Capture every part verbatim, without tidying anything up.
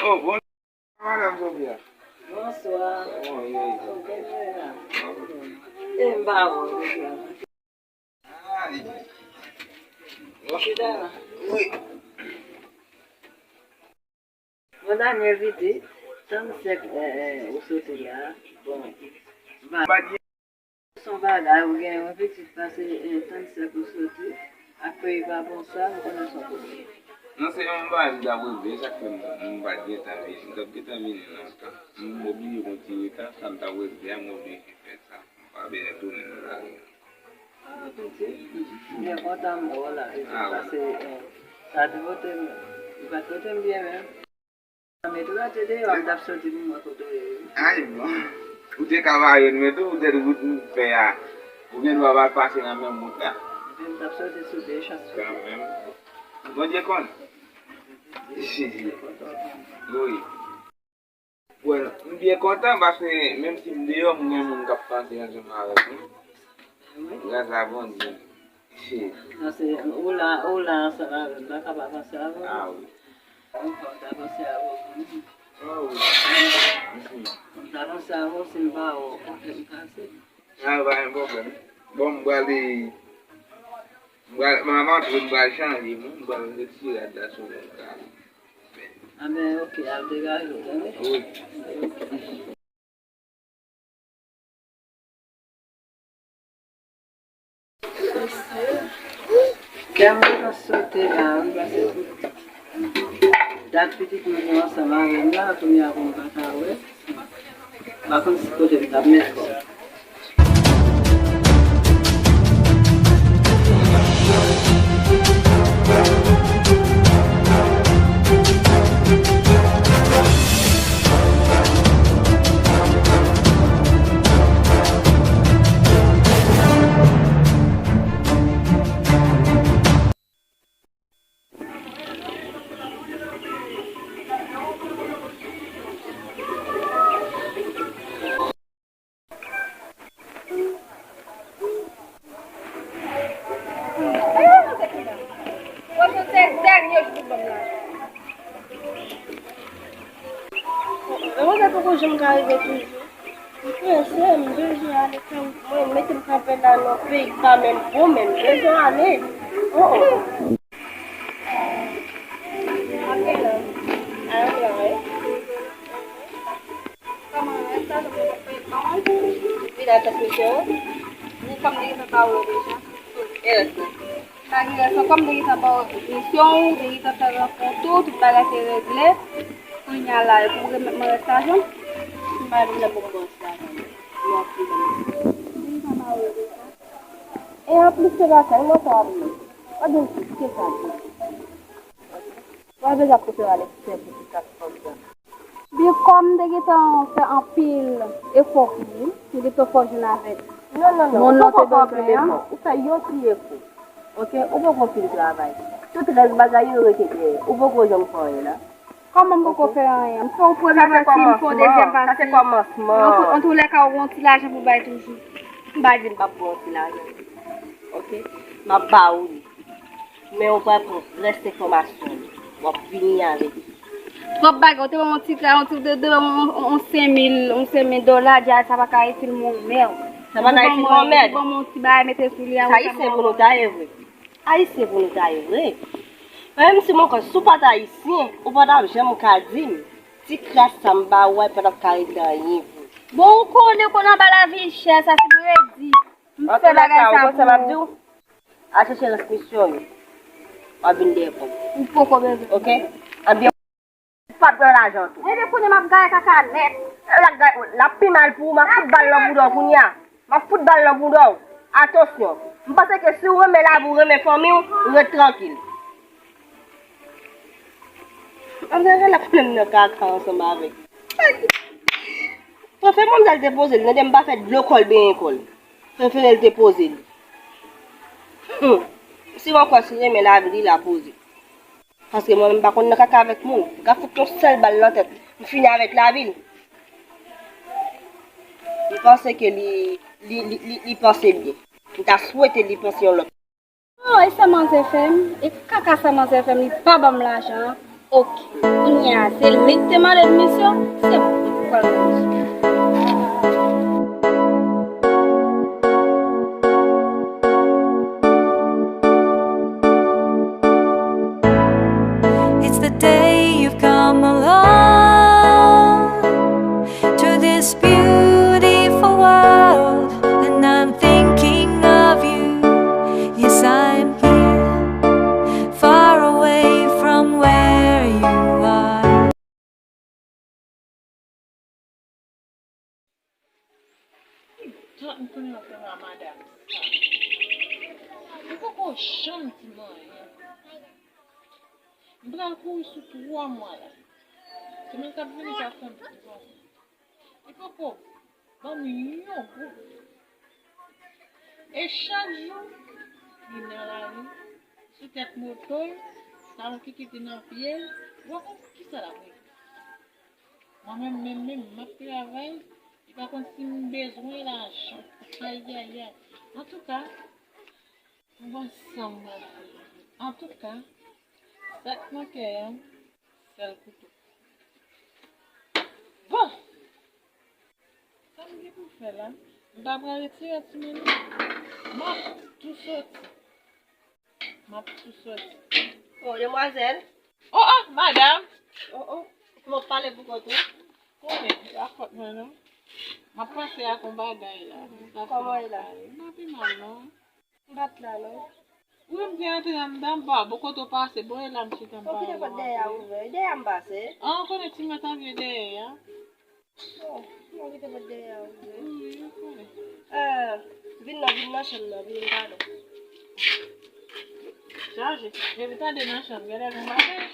Oh, bon, Madame Sophia. Bonsoir. Kòman w ye? E m pa bon. Chita la. Wi. Bon, Daniel, vite, tann sèk, eh, eh, ou soti la. Bon, ba, se yon bagay, ou gen yon pitit pase, eh, tann sèk ou soti, ak peyi pa bon sa, m konnen se yon pwoblèm. Non, se yon bagay m t ap regle, sa k fè m, m pa t gentan vini. M t ap gentan vini lontan. M oblije pran ti reta, sa m t ap regle a, m oblije fè sa. M pa bezwen tounen nan lari a. Ah, pitit, m byen kontan m wè w la, pitit, paske, eh, sa te pote m, li pa t pote m byen menm. Mete w rete deyò, m t ap soti pou m wè kote w ye wi. Ay, bon. Ou te ka mare m tou, poutèt wout m fè a. Ou gen dwa pa pase nan menm wout la. M t ap soti sou de chans. Kanmenm. Bondye konn. Wi. Well, m byen kontan paske menm si m deyò, m gen moun k ap panse ansanm avèk mwen. Gras a Bondye. Non, se ou la, ou la ansanm avè m, m pa ka pa panse avè w. Ah wi. Ou fè m ta panse avè w. Ah wi. Fò m ta panse avè w si m pa wè w, kote m pase. Ah, pa gen pwoblèm. Bon, m prale, m pral, m ap antre, m pral chanje, m pral retire rad la sou mwen. Ah ben, ok, al degaje w, tande? Wi. Kè m gentan sote la wi, paske pou dat pitit mwen yo ansanm avè m la, kounye a pou m pa ka wè. M pa konn si kote m t ap met kò m. Mwen poko janm ka rive toujou. M prese, m bezwen ale fè wout mwen, mete m kanpe la nan peyi k pa menm bon, men m bezwen ale. Oh, oh. Vin a tèt misyon. Ni kòm li fè pa ou deja. E rès la. Sa ki rès ankò, m te gentan ba w misyon, ou te gentan fè rankontre w, tout bagay te regle. Kounye a la, e pou w remèt mwen rès lajan? M pa gen pwoblèm pou m ba w rès lajan. M ap peye w. E anplis, se pa sèlman sa w ap di. W ap gen plis ke sa tou. W ap bezwen ap kote w ale pou fè pou ti kat kòb sa. Byen, kòm m te gentan fè anpil efò pou ou, m gentan fè w jwenn avèk moun nan te bezwen an. Non, non, non, ou poko fè anpil efò. Ou fè yon ti efò. Oke, ou poko fin travay. Tout rès bagay yo rete dèyè. Ou poko janm fè anyen la. Kòman m poko fè anyen? M fè w premye pati, m fè w dezyèm pati. Sa se kòmansman. An tou, an tou lè ka, ou gen yon ti lajan pou bay toujou. M pa di m p ap ba w yon ti lajan. Oke? M ap ba ou li. Men ou pral pran rès enfòmasyon yo. W ap vini avèk li. Twòp bagay, ou te ban m yon ti ka, yon ti, de, de, yon, yon, yon senk mil, yon senk mil dola, dja sa pa ka itil mwen yon mèd. Sa pa ka itil mwen yon mèd. Ou ban m yon ti bagay mete sou li a. Sa Ayisyen pou nou ta ye vre. Ayisyen pou nou ta ye vre. Menm si mwen kwè, si w pa t Ayisyen, ou pa t ap janm ka di m, ti kras sa m ba ou a, li pa t ap ka regle anyen pou ou. Bon, ou konnen, konnen anba lavi chè, sa se pou yo di. M fè bagay sa pou ou. Al chèche rès misyon yo. W ap vin dèyè kòb. Ou poko bezwen. Oke? Anbyen, ou p ap pran lajan tou. Ebyen, kounye a m ap gaye kaka nèt. L ap gaye, l ap pi mal pou ou, m ap fout bal nan bouda w kounye a. M ap fout bal nan bouda w. Atansyon. M panse ke si w renmen lavi w, renmen fanmi w, ret trankil. Ann rele pwoblèm nan kaka ansanm avèk. Prefere manmzèl te poze l, tande m pa fè dlo kò l benyen kò l. Prefere l te poze l. Hmm. Si w ankò si renmen lavi li la poze. Paske mwen menm m pa konn nan kaka avèk moun. M ka fout yon sèl bal nan tèt. M fini avèk lavi l. M panse ke li, li, li, li, li panse byen. M ta swete li panse yon lòt. Oh, e sa manzè fè m, e kaka sa manzè fè m, li pa ban m lajan an. Ok, kounye a, se li k te mande m misyon, se mwen ki pral manje. It's the day you've come along to this beautiful world, and I'm thinking of you. Yes, I'm here, far away from where you are. Ki dat m konnen antre nan madanm sa? Li poko janm di m anyen. M pral kouri sou twa mwa la. Semèn k ap vini sa fè m twa mwa. Li poko ban m yon goud. E chak jou, li nan lari, sou tèt moto l, talon kikit li nan pye l, ou pa konn kisa l ap regle. Mwen menm, menm, menm, m ap travay, li pa konn si m bezwen lajan. Ayayay. Antouka, m gon san m nan. Antouka, sa k nan kè a, sèl kouto. Bon! Sa m gen pou fè la? M pa pral retire timoun nan. M ap tou soti. M ap tou soti. Oh, demwazèl. Oh, oh, madanm. Oh, oh. M ap pale pou kont ou. Konnen, e pa fòt mwen, non. M ap pase ak yon bagay la. Kòman e la? M pa pi mal, non. M pa t la, non. Wi, m te antre anndan, m pa, bò kote w pase, bò e la m chita, m pale. Ou kite pòt dèyè a ouvè, e dèyè a m pase. Ah, ou konnen ti mèt an vye dèyè a. Oh, mwen kite pòt dèyè a ouvè. Wi, ou konnen. Eh, vin nan, vin nan chanm nan, vin m pale. Chaje, epi tande nan chanm, genlè gen bagay.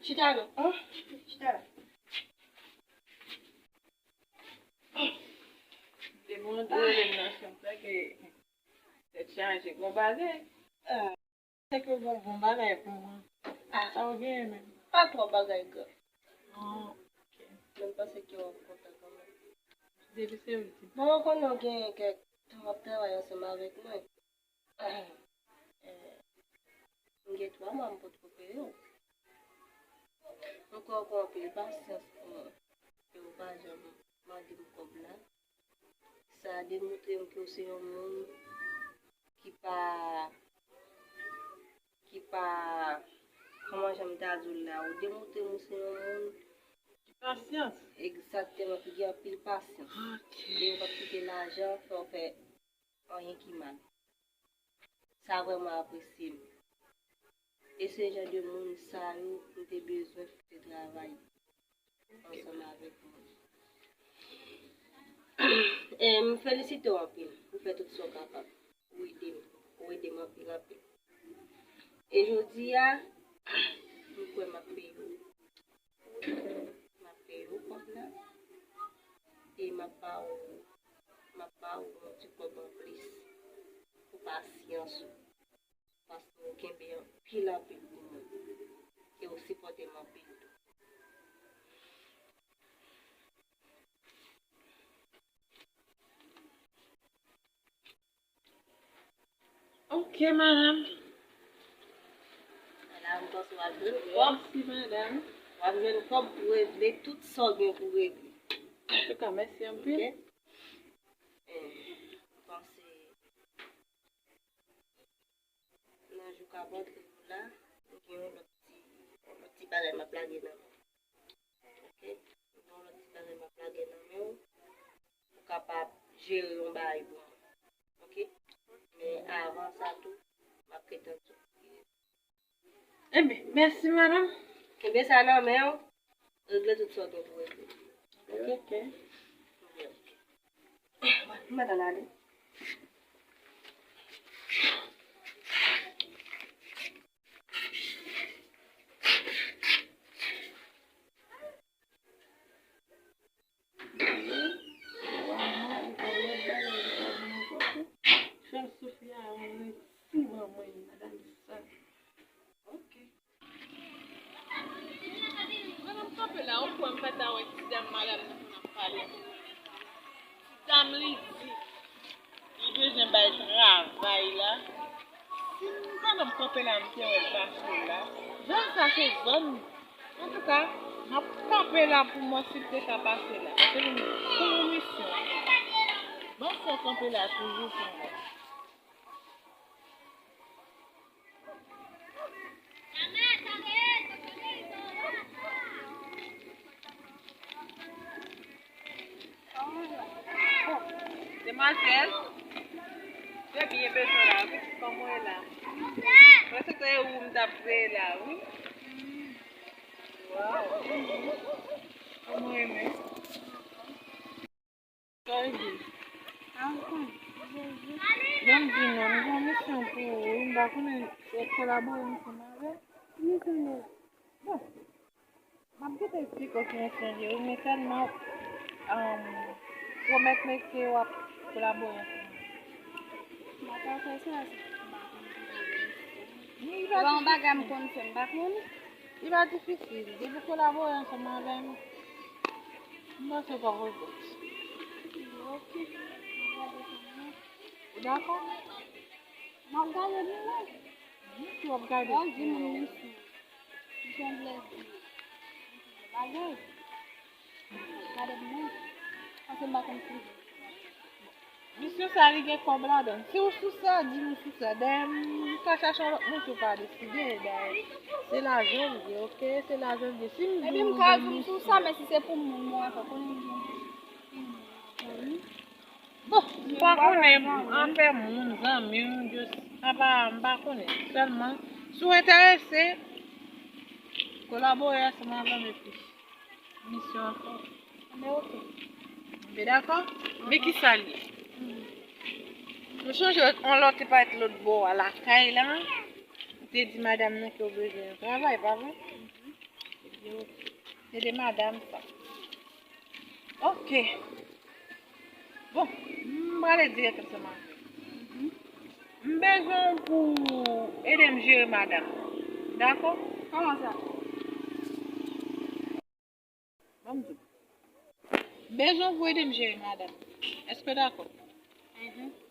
Chita non, chita la. Depi w antre nan chanm sa ke tèt chaje, gon bagay. Ah. Se ke gon bon bagay pou mwen. Ah. Sa w genyen menm? Pa twò bagay gran. Ah, ok. Men m panse ke w ap kontan kanmenm. Depi se ou ki. Bon, mwen konnen w genyen kèk tan w ap travay ansanm avèk mwen. Eh, m gen twa mwa m potko peye w. Mwen kwè w gen anpil pasyans pou mwen. E w pa janm mande m kòb la. Sa demontre m ke w se yon moun ki pa, ki pa, kòman jan m ta di w la, ou demontre m ou se yon moun ki pasyans. Egzakteman, ki gen anpil pasyans. Ok. E ou p ap kite lajan fè w fè anyen ki mal. Sa vrèman apresye m. E se jan de moun sa yo m te bezwen pou te travay ansanm avèk mwen. E m felisite w anpil pou fè tout sa w kapab. Ou ede m. Ou ede m anpil, anpil. E jodi a, m kwè m ap peye w. M ap peye w kòb la. E m ap ba w, m ap ba w yon ti kòb anplis pou pasyans ou. Paske ou kenbe anpil, anpil pou mwen. E ou sipòte m anpil tou. Ok, madanm. Ala, m panse w ap jwenn kòb. Mèsi, madanm. W ap jwenn kòb pou regle tout sa w gen pou regle. Antouka, mèsi anpil. Ok. Eh, m panse nan jou k ap antre yo la, m gen yon lòt ti, yon lòt ti bagay m ap lage nan men w. Ok? M gen yon lòt ti bagay m ap lage nan men w. Ou kapab jere yon bagay pou mwen. Ok? Men avan sa tou, m ap ret antre. Ebyen, mèsi, madanm. Kenbe sa nan men w. Regle tout sa w gen pou regle. Ok? Ok. Ebyen, ok. Mwen, mwen ann ale. Chèf Sofia a, yon ti manman, madanm sa. Ok. Mwen menm kanpe la, ou kwè m pa ta wè ti dam madanm nan konn ap pale. Ti dam li di, li bezwen bay travay la. Pandan m kanpe la, m te wè l pase la. Zòn sa se zòn. Antouka, m ap kanpe la pou m wè si l te ka pase la. Paske nou gen yon misyon. Ban m fè kanpe la toujou pou m wè. Demwazèl, se byen bezwen la wi, kòman w ye la? Prèske se ou m t ap veye la wi. Waw. Kòman w ye menm? Sa w di? Jan m di non, m gen yon misyon pou ou wi, m pa konnen si w ap kolabore ansanm avè m. Bon, m ap gentan eksplike w ki misyon l ye wi, men sèlman, um, pwomèt mwen ke w ap kolabore ansanm avè m. M pa ka fè sa, se m pa konn kolabore ansanm. Se pa yon bagay m konn fè, m pa konn. Li pa difisil. Depi w kolabore ansanm avè m, m panse w p ap regrèt. Ok. Ou dakò? M ap gade pou mwen. Wi, si w ap gade. Bon, di moun misyon. Misyon vle di. Bagay. Gade pou mwen. Paske m pa konn si. Misyon sa li gen kòb ladan l. Si w sou sa, di m ou sou sa. Dayè, m ka chache yon lòt moun si w pa deside. Dayè, se lajan l ye, oke? Se lajan l ye. Si m di w m gen misyon. Epi m ka di w sou sa, men si se pou moun, mwen fè konnen m gen moun. Bon, m pa konnen afè moun, zanmi m, just apa, m pa konnen. Sèlman, si w enterese, kolabore ansanm avè m epi misyon an fèt. Anben, oke. Anben, dakò? Men ki sa l ye? M sonje yon lòt, li parèt lòt bò a lakay la. Ou te di madanm nan ke w bezwen yon travay, pa vre? Ebyen, oke. Se de madanm sa. Oke. Bon, m prale dirèk ansanm avè w. M bezwen w pou ede m jere madanm. Dakò? Kòman sa? Ban m di w. M bezwen w pou ede m jere madanm. Èske w dakò? Mhm.